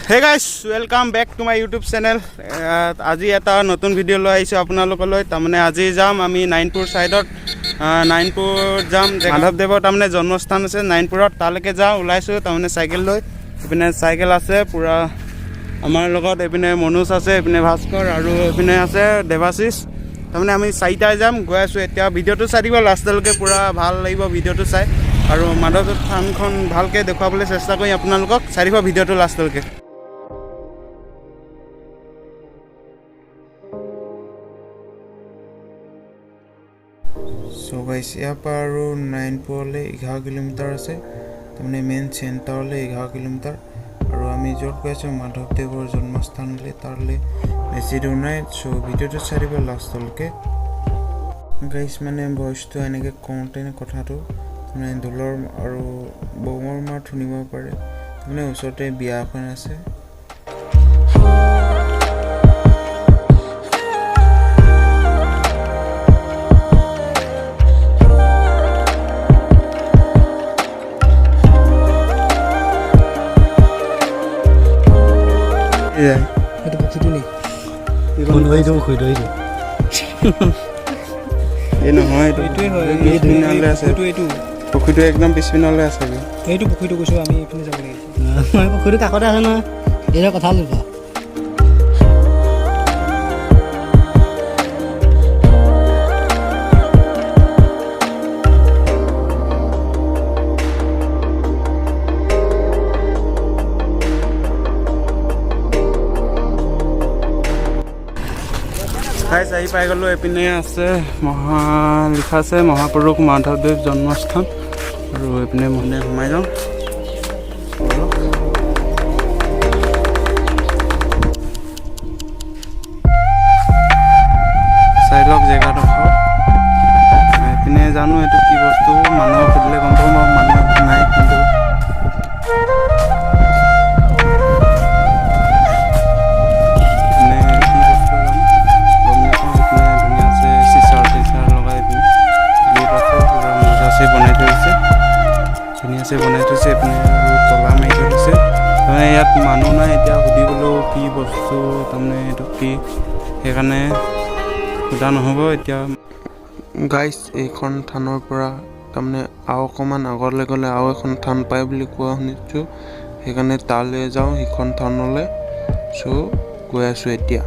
Hey guys, welcome back to my YouTube channel. আজি এটা নতুন ভিডিঅ' লৈ আহিছোঁ আপোনালোকলৈ। তাৰমানে আজি যাম আমি নাৰায়ণপুৰ ছাইডত, নাৰায়ণপুৰ যাম। মাধৱদেৱৰ তাৰমানে জন্মস্থান আছে নাৰায়ণপুৰত, তালৈকে যাওঁ। ওলাইছোঁ তাৰমানে চাইকেল লৈ। এইপিনে চাইকেল আছে পূৰা আমাৰ লগত। এইপিনে মনোজ আছে, এইপিনে ভাস্কৰ আৰু এইপিনে আছে দেৱাশিষ। তাৰমানে আমি চাৰিটাই যাম, গৈ আছোঁ এতিয়া। ভিডিঅ'টো চাই দিব লাষ্টলৈকে, পূৰা ভাল লাগিব ভিডিঅ'টো চাই। আৰু মাধৱদেৱ থানখন ভালকৈ দেখুৱাবলৈ চেষ্টা কৰিম আপোনালোকক। চাই দিব ভিডিঅ'টো লাষ্টলৈকে। চ' গাইছ, ইয়াৰ পৰা আৰু নাৰায়ণপুৰলৈ 11 কিলোমিটাৰ আছে, তাৰমানে মেইন চেণ্টাৰলৈ 11 কিলোমিটাৰ। আৰু আমি য'ত গৈ আছোঁ মাধৱদেৱৰ জন্মস্থানলৈ, তালৈ বেছি দূৰ নাই। চ' ভিডিঅ'টো চাই দিব লাষ্টলৈকে। গাইছ, মানে ভইচটো এনেকৈ কওঁতে কথাটো মানে ঢোলৰ আৰু বমৰ মাত শুনিব পাৰে। তাৰমানে ওচৰতে বিয়া এখন আছে। সেইটো পুখুৰীটো নেকি? এইটো পুখুৰীটো, এইটো। এই নহয়, এইটো। এইটোৱে হয়। এই পিছপিনলৈ আছে। পুখুৰীটো এইটো। পুখুৰীটো একদম পিছপিনলৈ আছে। এইটো পুখুৰীটো কৈছোঁ, আমি এইপিনে যাব লাগিব। পুখুৰীটো কাষতে আছে নহয়। এইটো কথা ল'বা। গাইছ, আহি পাই গ'লোঁ। এইপিনে আছে মহা লিখা আছে মহাপুৰুষ মাধৱদেৱ জন্মস্থান। আৰু এইপিনে মানে সোমাই যাওঁ, ব'লক। চাই লওক জেগাডোখৰ। এইপিনে জানো এইটো কি বস্তু, মানুহক সুধিলে গম পাম বাৰু। মানুহ নাই কিন্তু। মানে কি বস্তু জানো গম নাপাওঁ। এইপিনে ধুনীয়া আছে, চিচাৰ টিচাৰ লগাই পিনে গেট আছে, পূৰা মজাছে বনাই থৈ দিছে, ধুনীয়াছে বনাই থৈছে। এইপিনে আৰু তলা মাৰি থৈ দিছে। তাৰমানে ইয়াত মানুহ নাই এতিয়া, সুধিবলৈও কি বস্তু, তাৰমানে এইটো কি, সেইকাৰণে সোধা নহ'ব এতিয়া। গাইছ, এইখন থানৰ পৰা তাৰমানে আৰু অকণমান আগলৈ গ'লে আৰু এখন থান পায় বুলি কোৱা শুনিছোঁ। সেইকাৰণে তালৈ যাওঁ, সিখন থানলৈ। চ' গৈ আছোঁ এতিয়া।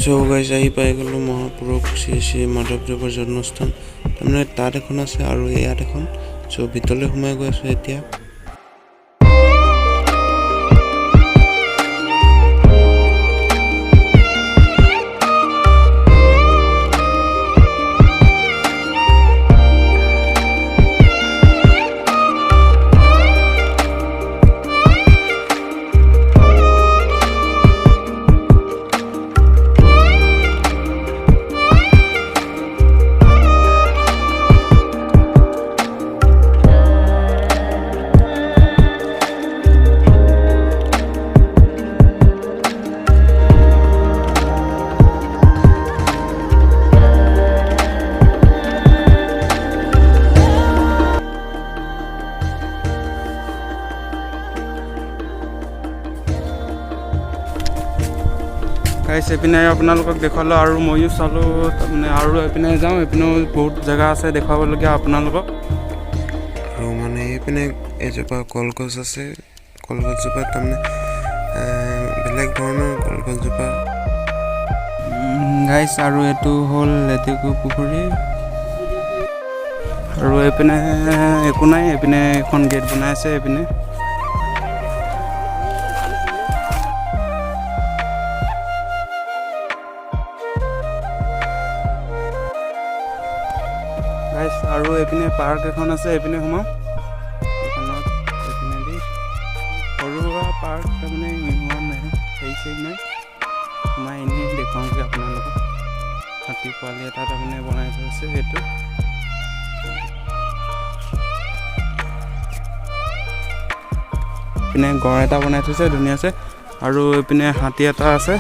চ' গাইছ, আহি পাই গ'লোঁ মহাপুৰুষ শ্ৰী শ্ৰী মাধৱদেৱৰ জন্মস্থান। তাৰমানে তাত এখন আছে আৰু ইয়াত এখন। চ' ভিতৰলৈ সোমাই গৈ আছোঁ এতিয়া। গাইছ, এইপিনে আপোনালোকক দেখুৱালোঁ আৰু ময়ো চালোঁ। তাৰমানে আৰু এইপিনে যাওঁ, এইপিনেও বহুত জেগা আছে দেখুৱাবলগীয়া আপোনালোকক। আৰু মানে এইপিনে এজোপা কলগছ আছে। কলগছজোপা তাৰমানে বেলেগ ধৰণৰ কলগছজোপা। গাইছ, আৰু এইটো হ'ল লেটেকু পুখুৰী। আৰু এইপিনে একো নাই। এইপিনে এখন গেট বনাই আছে এইপিনে। গাইছ, আৰু এইপিনে পাৰ্ক এখন আছে, এইপিনে সোমাওঁ। এইখনত এইপিনেদি সৰু সুৰা পাৰ্ক, তাৰমানে ইমান নাই, হেৰি চেৰি নাই। সোমাই এনেই দেখুৱাওঁগৈ আপোনালোকক। হাতী পোৱালি এটা তাৰমানে বনাই থৈছে সেইটো। এইপিনে গড় এটা বনাই থৈছে ধুনীয়াছে। আৰু এইপিনে হাতী এটা আছে।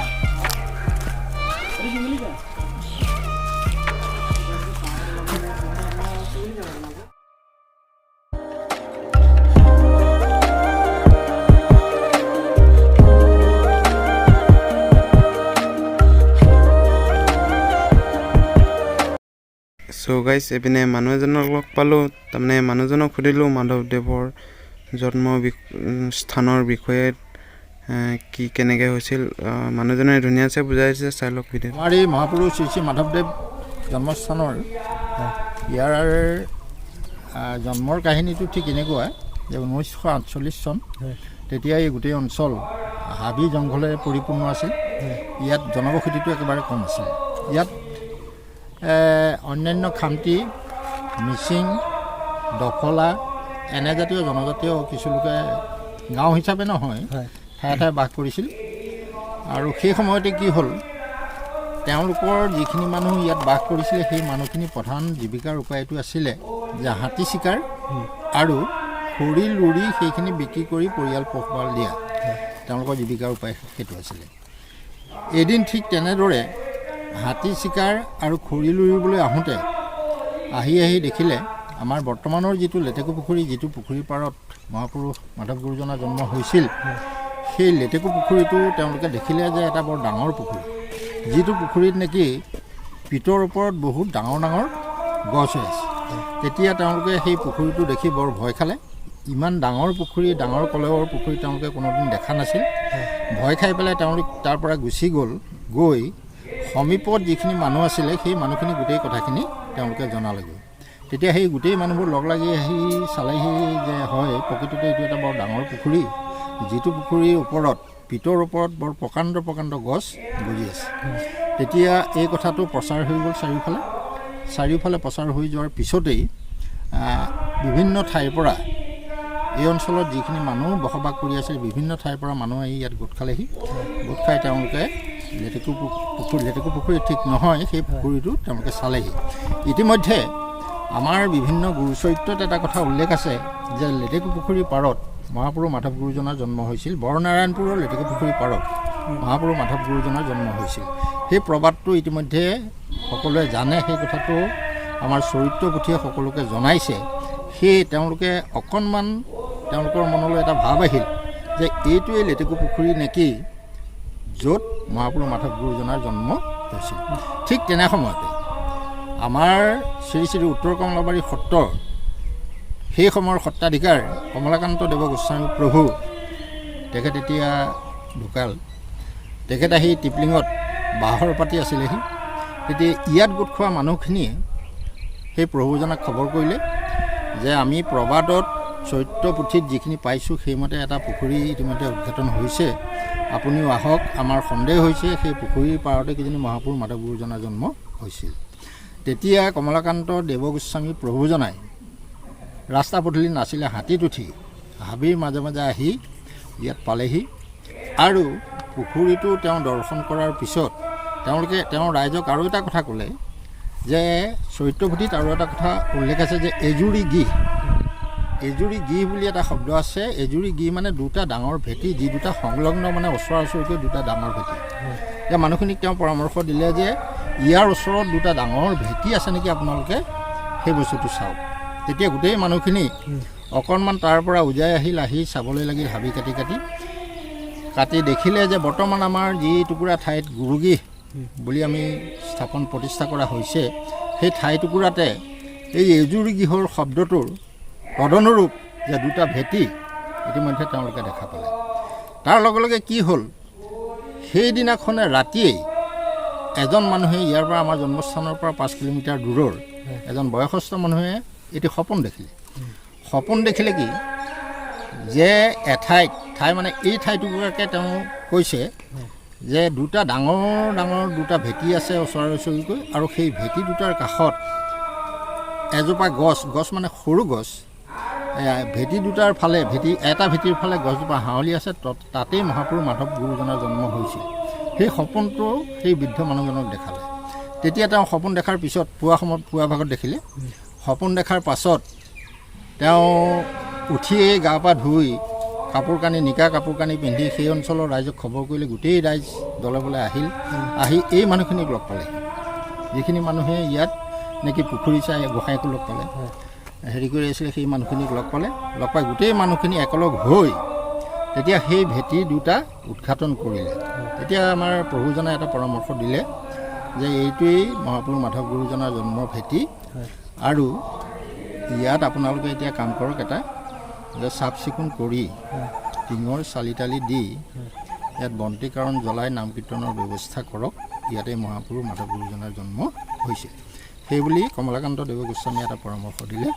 চ' গাইজ, এইপিনে মানুহ এজনক লগ পালোঁ। তাৰমানে মানুহজনক সুধিলোঁ মাধৱদেৱৰ জন্ম স্থানৰ বিষয়ে, কি কেনেকৈ হৈছিল। মানুহজনে ধুনীয়াছে বুজাই দিছে, চাই লওক ভিডিঅ'। আমাৰ এই মহাপুৰুষ শ্ৰী শ্ৰী মাধৱদেৱ জন্মস্থানৰ ইয়াৰ জন্মৰ কাহিনীটো ঠিক এনেকুৱা যে 1948 চন, তেতিয়া এই গোটেই অঞ্চল হাবি জংঘলেৰে পৰিপূৰ্ণ আছিল। ইয়াত জনবসতিটো একেবাৰে কম আছিল। ইয়াত অন্যান্য খামটি, মিচিং, দফলা এনেজাতীয় জনজাতীয় কিছু লোকে গাঁও হিচাপে নহয়, ঠায়ে ঠায়ে বাস কৰিছিল। আৰু সেই সময়তে কি হ'ল, তেওঁলোকৰ যিখিনি মানুহ ইয়াত বাস কৰিছিলে, সেই মানুহখিনি প্ৰধান জীৱিকাৰ উপায়টো আছিলে যে হাতী চিকাৰ আৰু খৰি লুৰি সেইখিনি বিক্ৰী কৰি পৰিয়াল পোহপাল দিয়া। তেওঁলোকৰ জীৱিকাৰ উপায় সেইটো আছিলে। এদিন ঠিক তেনেদৰে হাতী চিকাৰ আৰু খৰি লুৰিবলৈ আহোঁতে আহি আহি দেখিলে আমাৰ বৰ্তমানৰ যিটো লেটেকু পুখুৰী, যিটো পুখুৰীৰ পাৰত মহাপুৰুষ মাধৱ গুৰুজনাৰ জন্ম হৈছিল, সেই লেটেকু পুখুৰীটো তেওঁলোকে দেখিলে যে এটা বৰ ডাঙৰ পুখুৰী, যিটো পুখুৰীত নেকি পিতৰ ওপৰত বহুত ডাঙৰ ডাঙৰ গছ হৈ আছে। তেতিয়া তেওঁলোকে সেই পুখুৰীটো দেখি বৰ ভয় খালে। ইমান ডাঙৰ পুখুৰী, ডাঙৰ কলেৱৰ পুখুৰী তেওঁলোকে কোনোদিন দেখা নাছিল। ভয় খাই পেলাই তেওঁলোক তাৰ পৰা গুচি গ'ল। গৈ সমীপত যিখিনি মানুহ আছিলে, সেই মানুহখিনি গোটেই কথাখিনি তেওঁলোকে জনালেগৈ। তেতিয়া সেই গোটেই মানুহবোৰ লগ লাগি আহি চালেহি যে হয়, প্ৰকৃততে এইটো এটা বৰ ডাঙৰ পুখুৰী, যিটো পুখুৰীৰ ওপৰত পিতৰ ওপৰত বৰ প্ৰকাণ্ড প্ৰকাণ্ড গছ গজি আছে। তেতিয়া এই কথাটো প্ৰচাৰ হৈ গ'ল চাৰিওফালে। চাৰিওফালে প্ৰচাৰ হৈ যোৱাৰ পিছতেই বিভিন্ন ঠাইৰ পৰা এই অঞ্চলত যিখিনি মানুহ বসবাস কৰি আছিল, বিভিন্ন ঠাইৰ পৰা মানুহ আহি ইয়াত গোট খালেহি। গোট খাই তেওঁলোকে লেটেকু পুখুৰী, লেটেকু পুখুৰী ঠিক নহয়, সেই পুখুৰীটো তেওঁলোকে চালেহি। ইতিমধ্যে আমাৰ বিভিন্ন গুৰুচৰিত্ৰত এটা কথা উল্লেখ আছে যে লেটেকু পুখুৰীৰ পাৰত মহাপুৰুষ মাধৱ গুৰুজনাৰ জন্ম হৈছিল। বৰনাৰায়ণপুৰৰ লেটেকু পুখুৰীৰ পাৰত মহাপুৰুষ মাধৱ গুৰুজনাৰ জন্ম হৈছিল। সেই প্ৰবাদটো ইতিমধ্যে সকলোৱে জানে। সেই কথাটো আমাৰ চৰিত্ৰ পুথিয়ে সকলোকে জনাইছে। সেয়ে তেওঁলোকে অকণমান তেওঁলোকৰ মনলৈ এটা ভাৱ আহিল যে এইটোৱেই লেটেকু পুখুৰী নেকি, য'ত মহাপুৰুষ মাধৱ গুৰুজনাৰ জন্ম হৈছিল। ঠিক তেনে সময়তে আমাৰ শ্ৰী শ্ৰী উত্তৰ কমলাবাৰী সত্ৰৰ সেই সময়ৰ সত্ৰাধিকাৰ কমলাকান্ত দেৱ গোস্বামী প্ৰভু, তেখেত এতিয়া ঢুকাল। তেখেত আহি টিপলিঙত বাহৰ পাতি আছিলেহি। তেতিয়া ইয়াত গোট খোৱা মানুহখিনিয়ে সেই প্ৰভুজনাক খবৰ কৰিলে যে আমি প্ৰবাদত চৰিত্ৰ পুথিত যিখিনি পাইছোঁ, সেইমতে এটা পুখুৰী ইতিমধ্যে উদ্ঘাটন হৈছে, আপুনিও আহক, আমাৰ সন্দেহ হৈছে সেই পুখুৰীৰ পাৰতে কিজানি মহাপুৰুষ মাধৱ গুৰুজনাৰ জন্ম হৈছিল। তেতিয়া কমলাকান্ত দেৱগোস্বামী প্ৰভুজনাই ৰাস্তা পদূলি নাছিলে, হাতীত উঠি হাবিৰ মাজে মাজে আহি ইয়াত পালেহি। আৰু পুখুৰীটো তেওঁ দৰ্শন কৰাৰ পিছত তেওঁলোকে তেওঁ ৰাইজক আৰু এটা কথা ক'লে যে চৰিত্ৰপুথিত আৰু এটা কথা উল্লেখ আছে যে এজুৰি গীহ, এজুৰি গীহ বুলি এটা শব্দ আছে। এজুৰি গীহ মানে দুটা ডাঙৰ ভেটি, যি দুটা সংলগ্ন, মানে ওচৰা ওচৰিকৈ দুটা ডাঙৰ ভেটি। এতিয়া মানুহখিনিক তেওঁ পৰামৰ্শ দিলে যে ইয়াৰ ওচৰত দুটা ডাঙৰ ভেটি আছে নেকি, আপোনালোকে সেই বস্তুটো চাওক। তেতিয়া গোটেই মানুহখিনি অকণমান তাৰ পৰা উজাই আহিল। আহি চাবলৈ লাগিল হাবি কাটি কাটি কাটি দেখিলে যে বৰ্তমান আমাৰ যি টুকুৰা ঠাইত গুৰুগীহ বুলি আমি স্থাপন প্ৰতিষ্ঠা কৰা হৈছে, সেই ঠাই টুকুৰাতে এই এজুৰি গৃহৰ শব্দটোৰ তদনুৰূপ যে দুটা ভেটি ইতিমধ্যে তেওঁলোকে দেখা পালে। তাৰ লগে লগে কি হ'ল, সেইদিনাখনে ৰাতিয়েই এজন মানুহে ইয়াৰ পৰা, আমাৰ জন্মস্থানৰ পৰা 5 কিলোমিটাৰ দূৰৰ এজন বয়সস্থ মানুহে এটি সপোন দেখিলে। সপোন দেখিলে কি যে এঠাইত, ঠাই মানে এই ঠাইটুকুৰাকে তেওঁ কৈছে যে দুটা ডাঙৰ ডাঙৰ দুটা ভেটি আছে ওচৰা ওচৰিকৈ, আৰু সেই ভেটি দুটাৰ কাষত এজোপা গছ, গছ মানে সৰু গছ, ভেটি দুটাৰ ফালে, ভেটি এটা ভেটিৰ ফালে গছজোপা হাঁৱলি আছে, তাতেই মহাপুৰুষ মাধৱ গুৰুজনাৰ জন্ম হৈছিল। সেই সপোনটো সেই বৃদ্ধ মানুহজনক দেখালে। তেতিয়া তেওঁ সপোন দেখাৰ পিছত পুৱা সময়ত, পুৱা ভাগত দেখিলে। সপোন দেখাৰ পাছত তেওঁ উঠিয়েই গা পা ধুই কাপোৰ কানি, নিকা কাপোৰ কানি পিন্ধি সেই অঞ্চলৰ ৰাইজক খবৰ কৰিলে। গোটেই ৰাইজ দলে বলে আহিল। আহি এই মানুহখিনিক লগ পালে, যিখিনি মানুহে ইয়াত নেকি পুখুৰী চাই গোসাঁইকো লগ পালে, হেৰি কৰি আছিলে, সেই মানুহখিনিক লগ পালে। লগ পাই গোটেই মানুহখিনি একেলগ হৈ তেতিয়া সেই ভেটি দুটা উদ্ঘাটন কৰিলে। তেতিয়া আমাৰ প্ৰভুজনে এটা পৰামৰ্শ দিলে যে এইটোৱেই মহাপুৰুষ মাধৱ গুৰুজনাৰ জন্মৰ ভেটি আৰু ইয়াত আপোনালোকে এতিয়া কাম কৰক এটা যে চাফ চিকুণ কৰি টিঙৰ চালি তালি দি ইয়াত বন্তি কাৰণ জ্বলাই নাম কীৰ্তনৰ ব্যৱস্থা কৰক। ইয়াতে মহাপুৰুষ মাধৱ গুৰুজনাৰ জন্ম হৈছিল। সেইবুলি কমলাকান্ত দেৱ গোস্বামীয়ে এটা পৰামৰ্শ দিলে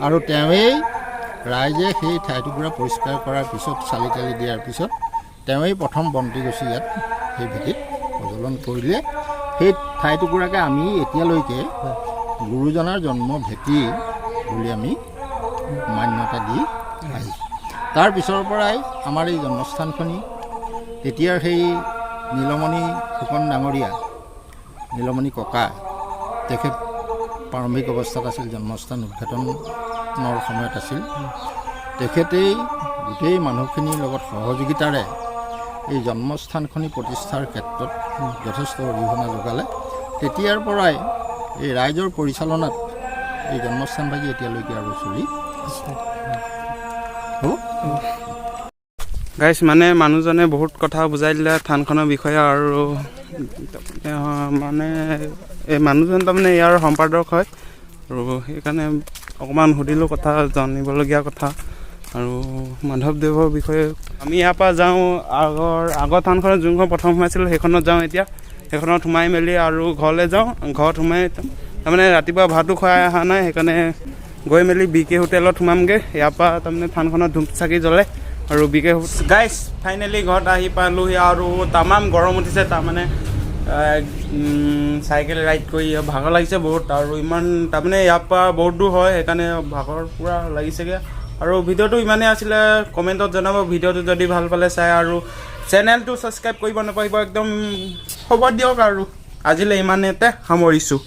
আৰু তেওঁৱেই ৰাইজে সেই ঠাইটুকুৰা পৰিষ্কাৰ কৰাৰ পিছত, চালি তালি দিয়াৰ পিছত তেওঁৱেই প্ৰথম বন্তি গছি ইয়াত সেই ভেটিত প্ৰজ্বলন কৰিলে। সেই ঠাইটুকুৰাকে আমি এতিয়ালৈকে গুৰুজনাৰ জন্ম ভেটি বুলি আমি মান্যতা দি আহিছোঁ। তাৰ পিছৰ পৰাই আমাৰ এই জন্মস্থানখনি তেতিয়াৰ সেই নীলমণি ফুকন ডাঙৰীয়া, নীলমণি ককা, তেখেত প্ৰাৰম্ভিক অৱস্থাত আছিল, জন্মস্থান উদ্ঘাটনৰ সময়ত আছিল। তেখেতেই গোটেই মানুহখিনিৰ লগত সহযোগিতাৰে এই জন্মস্থানখনি প্ৰতিষ্ঠাৰ ক্ষেত্ৰত যথেষ্ট অৰিহণা যোগালে। তেতিয়াৰ পৰাই এই ৰাইজৰ পৰিচালনাত এই জন্মস্থানভাগি এতিয়ালৈকে আৰু চলি আছে। হ'ব। গাইছ, মানে মানুহজনে বহুত কথা বুজাই দিলে থানখনৰ বিষয়ে। আৰু মানে এই মানুহজন তাৰমানে ইয়াৰ সম্পাদক হয় আৰু সেইকাৰণে অকণমান সুধিলোঁ কথা, জানিবলগীয়া কথা আৰু মাধৱদেৱৰ বিষয়ে। আমি ইয়াৰ পৰা যাওঁ আগৰ থানখনত, যোনখন প্ৰথম সোমাইছিলোঁ সেইখনত যাওঁ এতিয়া। সেইখনত সোমাই মেলি আৰু ঘৰলৈ যাওঁ। ঘৰত সোমাই তাৰমানে ৰাতিপুৱা ভাতো খুৱাই অহা নাই, সেইকাৰণে গৈ মেলি বি কে হোটেলত সোমামগৈ। ইয়াৰ পৰা তাৰমানে থানখনত ধূপ চাকি জ্বলে আৰু বি কে। গাইছ, ফাইনেলি ঘৰত আহি পালোহি আৰু তামাম গৰম উঠিছে। তাৰমানে চাইকেল ৰাইড কৰি ভাগৰ লাগিছে বহুত আৰু ইমান তাৰমানে ইয়াৰ পৰা বহুত দূৰ হয়, সেইকাৰণে ভাগৰ পূৰা লাগিছেগৈ। আৰু ভিডিঅ'টো ইমানেই আছিলে। কমেণ্টত জনাব ভিডিঅ'টো যদি ভাল পালে চাই আৰু চেনেলটো ছাবস্ক্ৰাইব কৰিব নাপাহৰিব একদম। হ'ব দিয়ক, আৰু আজিলৈ ইমানতে সামৰিছোঁ।